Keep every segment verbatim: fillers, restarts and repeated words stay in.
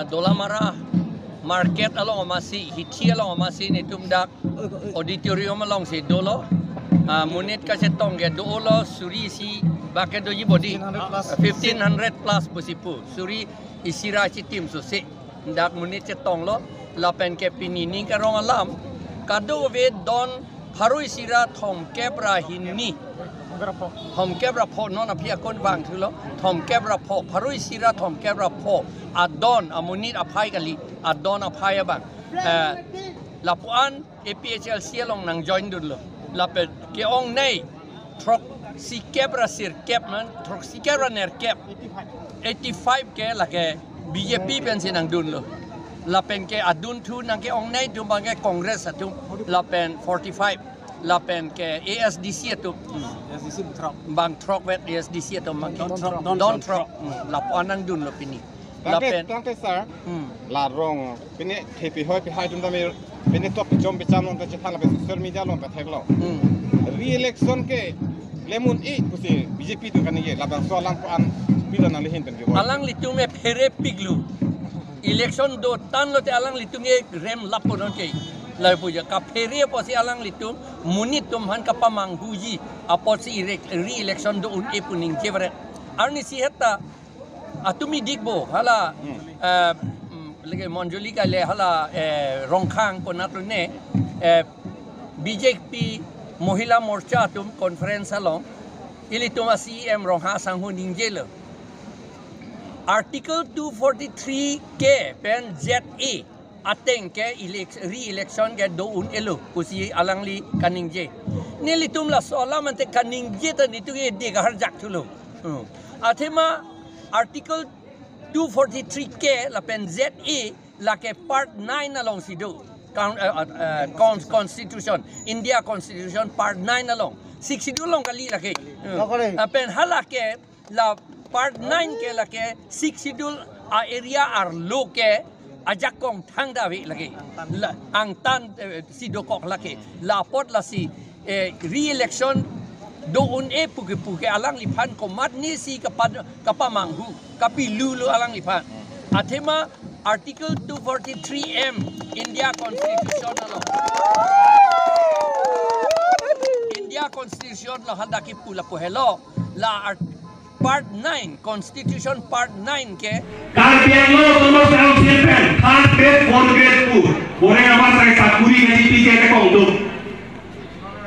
Dolamara market along amatsi, hithi along amatsi netum dak auditorium alongsi dolo. Ah, monit kachetong ke dolo, suri isi bak ke doji bodi. Fifteen hundred plus. Fifteen hundred plus pusi pu. Suri isi ra chitim susi. Dak monit chetonglo, lapen ke pini ning karong alam. Kadokave don pharo isi ra thomkep ra hini. Thomkep ra pho, non aphi akon vangthulo. Thomkep ra pho, pharo isi ra thomkep ra pho. Adon, amonit aphai kali, adon aphai abang. Eh, lapuan A P H L C along nang join dunlo. Lapen ke-ongnei throksikep ra sirkep man, throksikep ra nerkep. Eighty-five ke lake B J P pensi nang dunlo. Lapen ke adunthu nang ke-ongnei atum abang ke Congress atum. Lapen forty-five. Lapen ke A S D C atum. Hmm. A S D C bang throk. Bang throkvet A S D C atum abang ke. Don throk, don throk. Don throk. Hmm. Lapuan nang dunlo pini. Tangte, lapen tangte sir, hmm, la rong, pini thepi hoi pi hai atum tame, pini tok pijom pijam along ta chethang lapen social media along ta theklo. Hmm. Re-election ke le un-e pusi B J P atum kaningje, labangso alam ko-an pilo nanglihin pen ke. Alanglitum e pherepiklo. Election dotanglo te alanglitum e rem lapo non ke. Lapu ja kaphere apotsi alanglitum monit atum aphan kapamanghuji apotsi re-, re-election do un-e pu ningje varet. Arnisi heta atum idikbo hala, hmm, eh, mm, lake Manjulika le hala, eh, Rongkhang konat lo ne, eh, B J P Mohila Morcha atum conference along ilitum a C E M Ronghang asangho ningjelo. Article two forty-three K pen Z A ateng ke elec-, re-election ke do un-elo pusi alangli kaningje. Nelitum laso alam ante kaningje ta netum ke de kahar jak thulo. Hmm. Athema Article two forty-three K lapen Z A lake part nine alongsi do. Con-, eh, eh, eh, con-, Constitution, India Constitution part nine along. Sixth Schedule along kali lake. Hmm. Lake. Lapen hala ke la part nine ke lake Sixth Schedule a-area arlo ke ajakong thangta ave lake. La, angtan, eh, si dokok lake. La apot lasi, eh, re-election do un-e pu ke, pu ke alangliphan komatnesi kapa-, kapamanghu, kapilulo alangliphan. Athema Article two forty-three M India Constitution along. India Constitution along hadak kipu lapu helo. La art-, Part nine, Constitution Part nine ke. Karbi Anglong Autonomous Council pen third grade, fourth grade pu Boreng Akbar asai sakuri ngaji pi ke kongduk.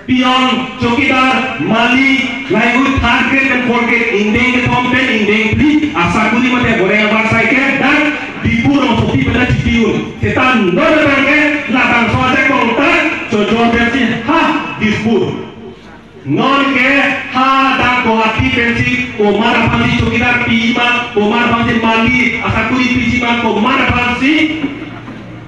Peon, chowkidar, mali, lahai-hui third grade pen fourth grade, ingdeng kethom pen ingdeng phli asakuri mate Boreng Akbar asai ke dak Diphu rongsopi pen chipi-un. Seta non abang ke labangso ajakong ta chojor pensi ha Dispur. Non ke hadak Guwahati pensi komat aphansi chowkidar piji ma, komat aphansi mali asakuri piji ma, komat aphansi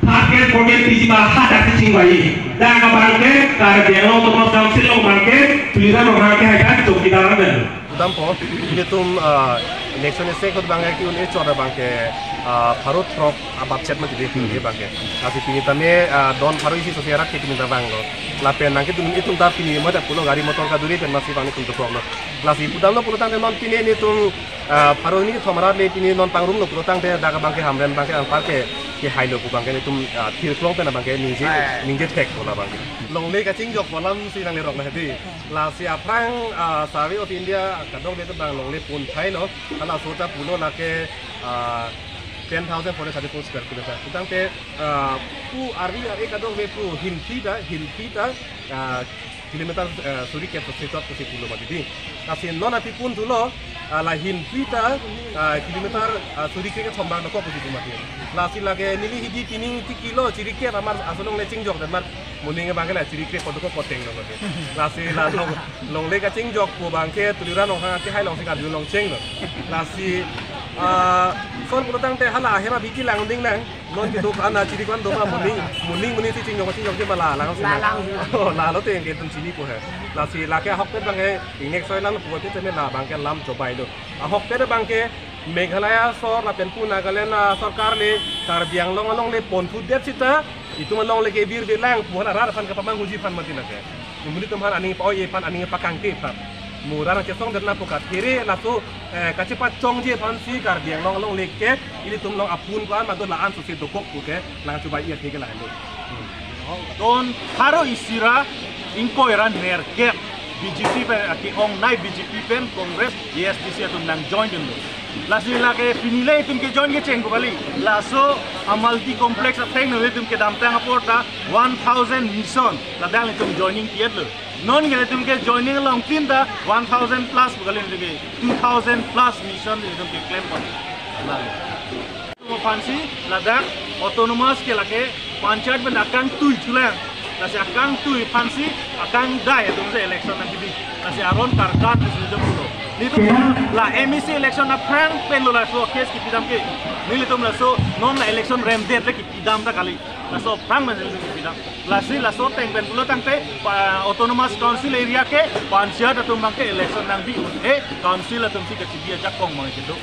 third grade, fourth grade piji ma, hadak si chingvai. Dak abang ke Karbi Anglong Autonomous Council along abang ke Tuliram Ronghang ke hai dak chowkidar amen. Dampo, ilitum, ah, election isi ahut abang ke ki-un-e chot abang ke, ah, pharo throk abapchet mati dei, hmm, pini abang ke. Lasi pini tame, ah, don pharo isi so serak ke pini ta vanglo. Lapen nang ke dun itum ta pini mada pulo gari motor kaduri pen masi abang netum dokoklo. Lasi pudamlo pulo tangte non pini netum, ah, pharo hini kethom arat le pini non pangrumlo pulo tangte dak abang ke Hamren abang ke anpar ke, kehailo pu abang ke netum, ah, thirklong pen abang ke ningje, eh, ningje thekpo la abang ke. Longle kachingjok pu alamsi nanglirok na hedi. Lasi aphrang, ah, Survey of India kadokave abang longle pon thailo. Halaso ta pulo lake, ah, ten thousand four hundred thirty-four square kilometer. Tangte, ah, pu arvi ar-e kadokave pu himthi ta, himthi ta, ah, kilometer, ah, suri kep sitop pusi pulo mati dei. Lasi non aphi pon thulo, ah, la himthi ta, ah, kilometer, ah, suri kep kethom abang dokok pusi pu mati. Lasi lake neli hidi pining tikilo, chiri kep amar aso longle chingjok dan mar moning abang ke la chiri kep kodokok koteng lo mati. Lasi la long, longle kachingjok pu abang ke Tuliram Ronghang kehai alongsi karjulong chenglo. Lasi, ah, son pulo tangte hala ahem abiki langding nang. Non keduk an a chiri ko-an do ma moning, moning moning si chingjok chingjok je ma la langsi. La lang. Oh, lalo te ke tum chinipo he. Lasi lake ahokpet abang ke ingnek soi lang pu te teme la abang ke lam chobailo. Ahokpet abang ke Meghalaya asor lapen pu Nagaland asorkar le Karbi Anglong along le ponthudet seta itum along le ke birbi lang pu hala rat aphan kapamanghuji aphan mati lake. Monit atum aphan aning pa-oi aphan aning pakangke aphan. Mura nangchesongdet nangpo kathere laso, eh, kachepachongji aphansi Karbi Anglong along leke ilitum along apun ko-an madu la-an sose dokok puke nangchubai iya theke lahelo. Don pharo isi ra ingkoi ra nerkep B J P pen ake-ongnei B J P pen Congress A S D C atum nangjoin dunlo. Lasi lake pini le itum kejoin kecheng ko kali. Laso a multi complex atheng nang itum kedamtang apor ta one thousand mission ladak itum joining tiatlo. Non ke itum kejoining along tin ta one thousand plus ko kali, itum ke two thousand plus mission itum keklem pon. Mo aphansi ladak autonomous ke lake panchayat pen akangtui chulang. Lasi akangtui aphansi akangdai atumsi election nangkebi. Lasi aron karkan si itum pulo. Nelitum la M A C election aphrang penlo laso case kepidam ke. Nelitum laso non la election remdet le kepidam ta kali. Laso aphrang pen nelitum kepidam. Lasi laso ateng pen pulo tangte pa autonomous council area ke panchayat atum abangke election nangbi un-e, council atumsi kachibi ajakong abang kedo.